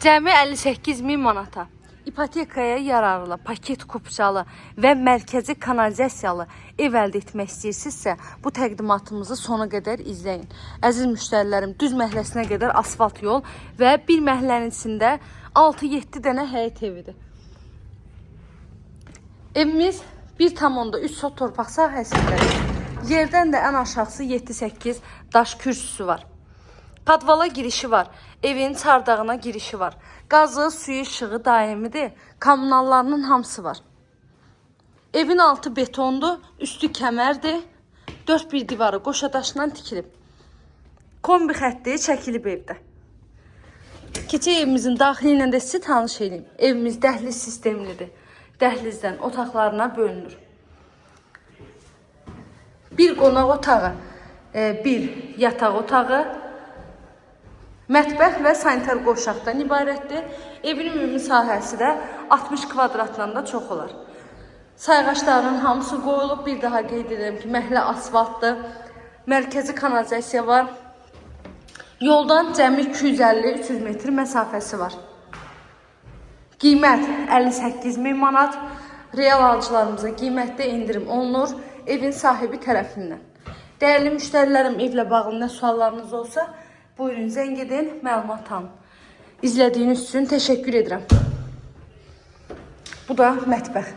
Cəmi 58 min manata. İpotekaya yararlı, paket kupçalı və mərkəzi kanalizasiyalı ev əldə etmək istəyirsinizsə, bu təqdimatımızı sona qədər izləyin. Əziz müştərilərim, düz məhəlləsinə qədər asfalt yol və bir məhəllənin içində 6-7 dənə həyət evidir. Evimiz 1,3 sot torpaq sahəsindədir. Yerdən də ən aşağısı 7-8 daş kürsüsü var. Podvala girişi var. Evin çardağına girişi var. Qazı, suyu, işığı daimidir. Kommunallarının hamısı var. Evin altı betondur, üstü kəmərdir. Dörd bir divarı qoşa daşla tikilib. Kombi xətti çəkilib evdə. Keçək evimizin daxili ilə də sizi tanış edeyim. Evimiz dəhliz sistemlidir. Dəhlizdən otaqlarına bölünür. Bir qonaq otağı, bir yataq otağı, mətbəx və sanitar qovşaqdan ibarətdir. Evin ümumi sahəsi də 60 kvadratdan da çox olar. Sayğaçların hamısı qoyulub. Bir daha qeyd edirəm ki, məhəllə asfaltdır. Mərkəzi kanalizasiya var. Yoldan cəmi 250-300 metr məsafəsi var. Qiymət 58 min manat. Real alıcılarımıza qiymətdə endirim olunur evin sahibi tərəfindən. Dəyərli müştərilərim, evlə bağlı nə suallarınız olsa, buyurun zəng edin, məlumat alın. İzlədiyiniz üçün təşəkkür edirəm. Bu da mətbəx.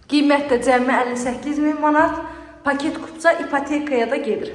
Qiymət də cəmi 58 min manat. Paket kupça ipotekaya da gedir.